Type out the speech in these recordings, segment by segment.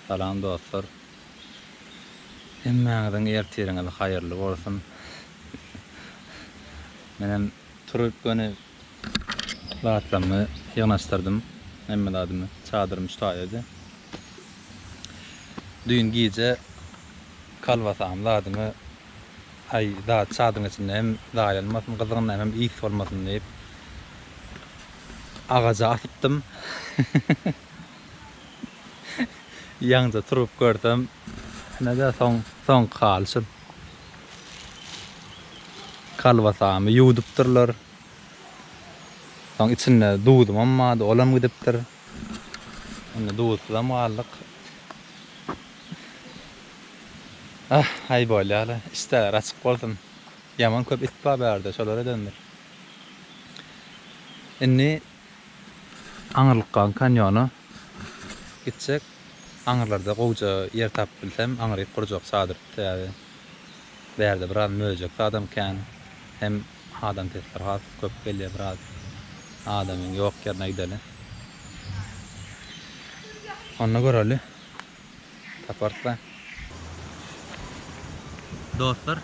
Salam dostlar. Hemmäňiziň ertiriňiz haýyrly bolsun. Menem turup göni zatlarymy ýygnaşdyrdym. Hemme zadymy, çadyrym şu taýdady. Düýn gije kolbasamy zadymy aý zat çadyryň içinde hem zaýalanmasyn gyzgyndan hem ys bolmasyn diýip agaja asypdym. Ýaňja turup görsem, ine-de soň, soňky haly şul. Kolbasamy ýuwdupdyrlar. Soň içinde duzumam bardy, olam gidipdir. Indi duzsuzam galdyk. Ah, aý bolýa-la, işdäler açyk bolsun. Ýaman köp it bar bärde, şolar edendir. Indi Aňyrlykgan kanýona gitjek. Aňyrlarda gowja ýer tapyp bilsem, aňryk gurjak çadyr. Sebäbi bärde biraz möjek zadam kän. Hem adam sesleri has köp gelýär biraz. Adamyň ýok ýerine gideli. Onda göreli. Taparys-la. Dostlar,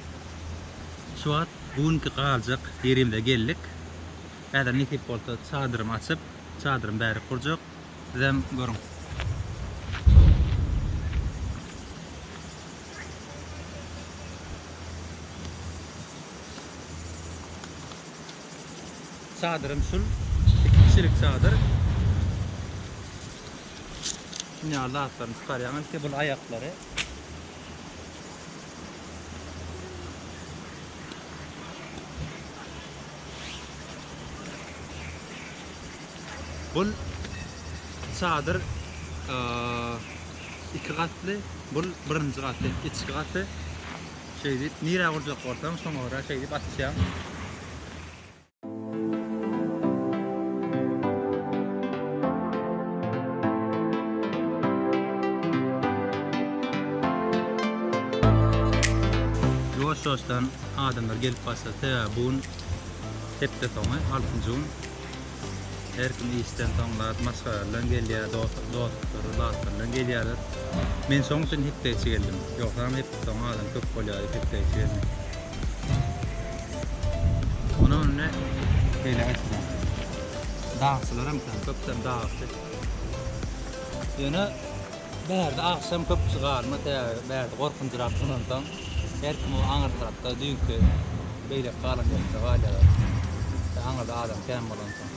şu wagt bu günki galjak ýerimize geldik. Häzir nesip bolsa çadyrymy açyp, çadyrymy bärik gurjak. Sizem görüň. Çadyrym şul. Iki kişilik çadyr. Şuny ýaly zatlaryny çykarýaň ilki bul aýaklary. Bul çadyr iki gatly, bul birinji gaty, içki gaty. Şeýdip nirä gurjak bolsaň şoňa görä şeýdip açýaň. Ýuwaş-ýuwaşdan adamlar gelip başlady. Sebäbi bu gün hepde soňy, altynjy gün. Her kim işden soň zat maşgala bilen gelýär, dostlary, zatlar bilen gelýärler. Men şoň üçin hepde içi geldim. Ýogsam hepde soňy adam köp bolýar diýip hepde içi geldim. Onuň önüne beýle açylan. Dagçylar hem kän, köpden dagçy. Ýöne bärde agşam köp kişi galma, sebäbi bärde gorkunjyrak bolansoň, her kim o aňyr tarapda düýnki beýleki galan ýerinde galýarlar. Aňyrda adam kän bolansoň.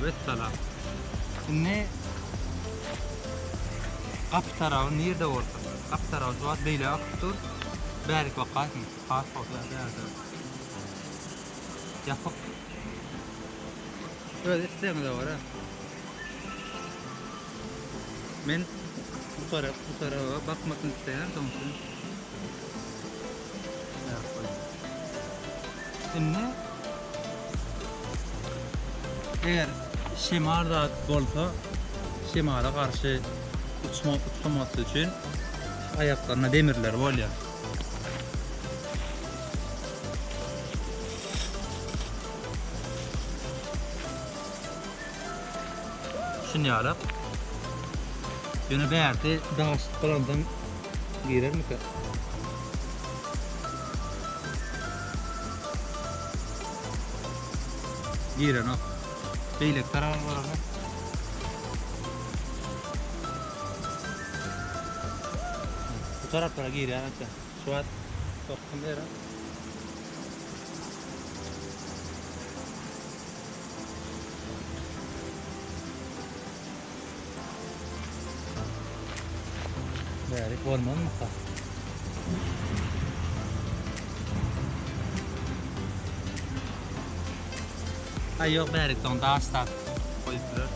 Wessalam. Indi gapy taraby nirde bolsun? Gapy taraby şu wagt beýle akyp dur. Bärik bakaýsyn. Has bolsa bärde. Ýapyk. Öz islegiňize görä. Men bu tarap, bu taraba bakmasyny isleýän şoň üçin. Indi eger şemal zat bolsa, şemala garşy uçma uçmamasy üçin aýaklaryna demirleri bolýar. Şunýalak. Ýöne bärde daş bolansoň girermikä? Girenok. Beýleki taraba baralım. Bu taraplara girýär eken. Şu wagt sokdum ýere. Bärik bolmazmyka? Aý ýok bärik soň daş zat goýupdylar.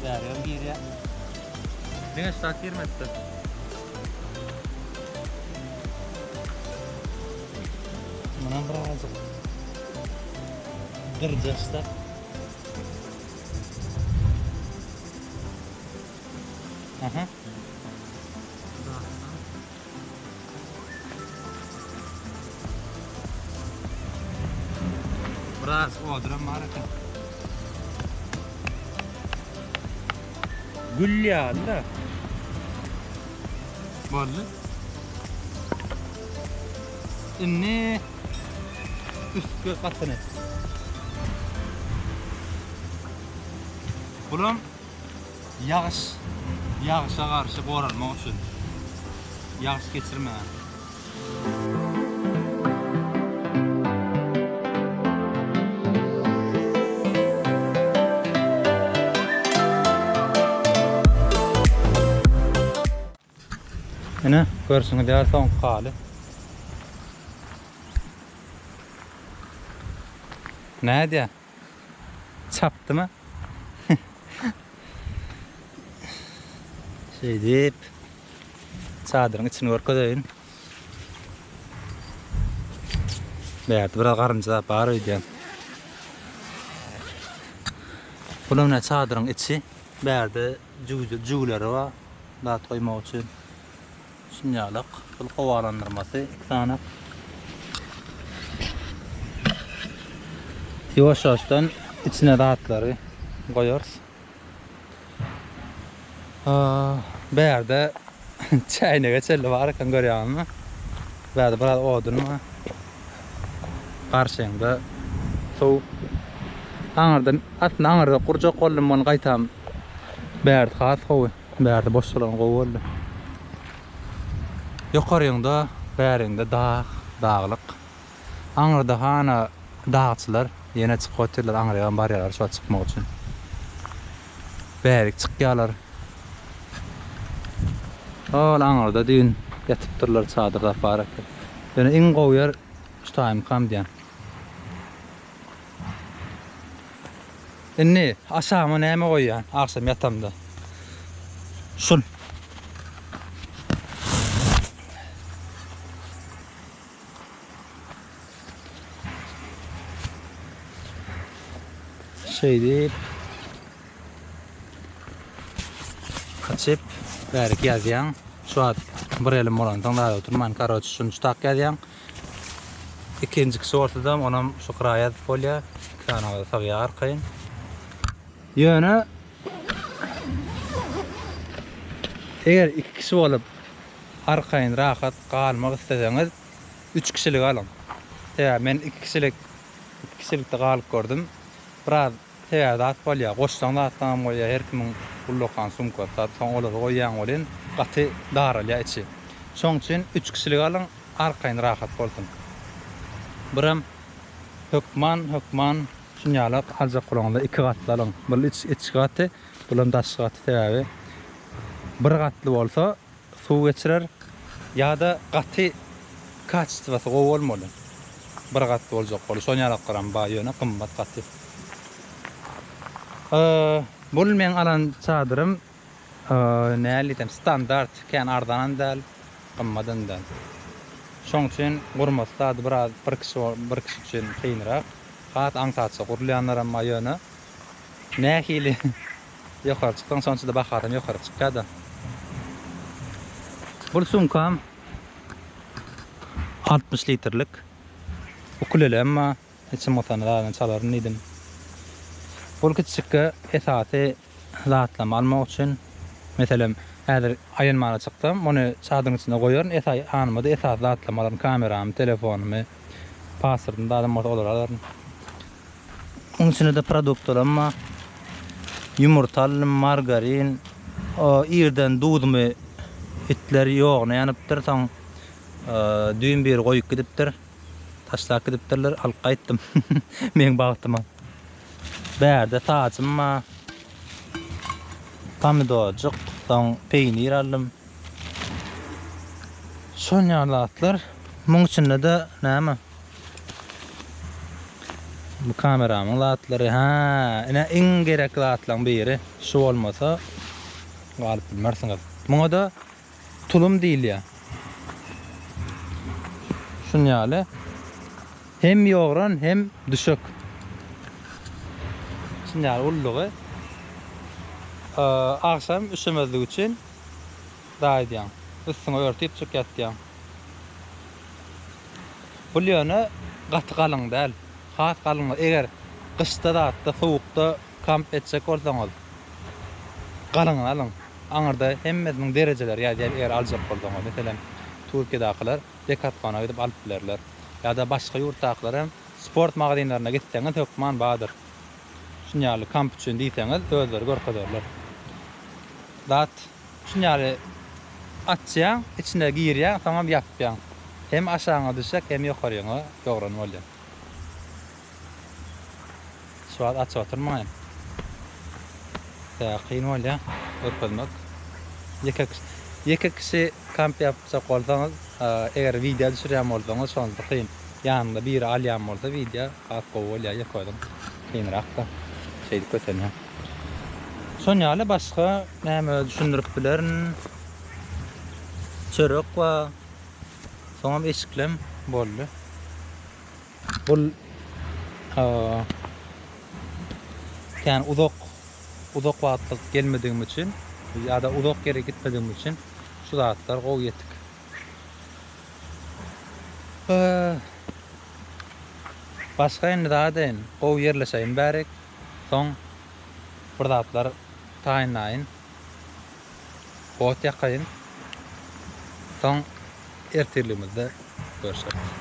Bärigem girýär. Diňe şu zat girmedipdir. Munam birazajyk dyrjaşsak. Aha. Biraz odunam bar eken. Gül ýaly-da. Boldy. Indi üstki gatyny. Bulam ýagyş, ýagyşa garşy goralmak üçin. Ýagyş geçirmeýär. Ine, görşüňiz ýaly soňky haly. Nädýä? Çapdymy? Şeýdip çadyryň içini görkezeýin. Bärde biraz garynja zat bar öýdýän. Bulam ne çadyryň içi. Bärde jüwleri bar. Zat goýmak üçin. Şunýalak bul howalandyrmasy iki sany. Ýuwaş-ýuwaşdan içine zatlary goýarys. Bärde çäýnege çenli bar eken görýäňizmi? Bärde biraz odun bar. Garşyňda suw. Aňyrda, aslynda aňyrda gurjak boldum ony gaýtam bärde has gowy. Bärde boş bolan gowy boldy. Ýokaryňda, bäriňde dag, daglyk. Aňyrda hana dagçylar ýene çykyp otyrlar, aňrygam barýarlar şo çykmak üçin. Bärik çykýarlar. Ol aňyrda düýn ýatypdyrlar çadyr zat bar eken. Ýöne iň gowy ýer şu taýmykam diýýän. Indi aşagyma näme goýýan agşam ýatamda? Şul. Şeýdip açyp bärik ýazýaň. Şu wagt bir elim bolansoň zada oturman, karoç şuny şu tak ýazýaň. Ikinji kişi bolsadam onam şu gyra ýazyp bolýar. Iki sany bolsa sygýar arkaýyn. Ýöne eger iki kişi bolup arkaýyn rahat galmak isleseňiz üç kişilik alyň. Sebäbi men iki kişilik iki kişilikde galyp gördüm. Biraz sebäbi zat bolýar. Goşsaň zatlaňam goýýar. Her kimiň ullakan sumkasy zat soň olary goýýaň welin gaty daralýar içi. Şoň üçin üç kişilik alyň arkaýyn rahat bolsun. Birem hökman hökman şunýalak aljak bolaňyzda iki gatly alyň. Bul iç içki gaty, bulam daşky gaty sebäbi bir gatly bolsa suw geçirer ýa-da gaty kaçestwasy gowy bolmaly. Bir gatly boljak bolsa şonýalaklaram bar ýöne gymmat gaty. Bul meň alan çadyrym näli diýsem standart kän arzanam däl gymmadam däl. Şoň üçin gurmasy zady biraz bir kişi bir kişi üçin kynrak. Has aňsatja gurulýanlaram bar ýöne nähili ýokary çyksaň şonça-da bahasam ýokary çykýada. Bul sumkam 60 litrlik ukulelem bar. Içim gysanda zadyny çalaryn diýdim. Bul kiçijikge esasy zatlamy almak üçin, meselem, häzir aýlanmana çyksam, muny çadyryň içinde goýaryn, esay anyma-da esasy zatlamy alaryn, kameramy, telefonymy, pasportym zadym bolsa olary alaryn. Munuň içinde-de produktlarym bar. Ýumurta aldym, margarin, o irden duzumy itler ýoguna ýanypdyr, soň düýn biri goýup gidipdir. Taşlap gidipdirler, alyp gaýtdym. Meň bagtyma. Bärde sajym bar. Pomidorjyk, soň peýnir aldym. Şon ýaly zatlar. Muň içinde-de näme? Bu kameramyň zatlary. Hä, ine iň gerekli zatlaryň biri. Şu bolmasa galyp bilmersiňiz. Muňa-da Tulum diýilýär. Şun ýaly. Hem ýogran, hem düşek. Şun ýaly ululygy. Agşam üşemezlik üçin daý edýäň. Üstüňe örtüpjik ýatýaň. Bul ýöne gaty galyň däl. Has galyňy eger gyşda zatda sowukda kamp etjek bolsaňyz galyňyny alyň. Aňyrda hemmesiniň derejeleri ýazýar eger aljak bolsaňyz. Meselem, Türkiýedakylar Decathlon-a gidip alyp bilerler. Ýa-da başga ýurtdakylar hem sport magazinlerine gitseňiz hökman bardyr. Şun ýaly kamp üçin diýseňiz özleri görkezerler. Zat şun ýaly açýaň, içine girýäň, soňam ýapýaň. Hem aşagyňa düşjek, hem ýokaryňa ýogran bolýar. Şu wagt açyp oturmaýyn. Sebäbi kyn bolýar görkezmek. Ýeke ýeke kişi kamp ýapjak bolsaňyz, eger wideo düşürýän bolsaňyz şonysy kyn. Ýanyňda biri alýan bolsa wideo has gowy bolýar, ýeke özüň kynrakda. Şeýdip kösenýän. Şon ýaly başga näme düşündirip bilerin? Çörek bar. Soňam eşiklem boldy. Bul kän uzak uzak wagtlyk gelmedigim üçin ýa-da uzak ýere gitmedigim üçin şu zatlar gowy ýetik. Başga indi zat eýin, gowy ýerleşeýin bärik, soň bir zatlar taýynlaýyn, ot ýakaýyn, soň ertirligimizde görşeris.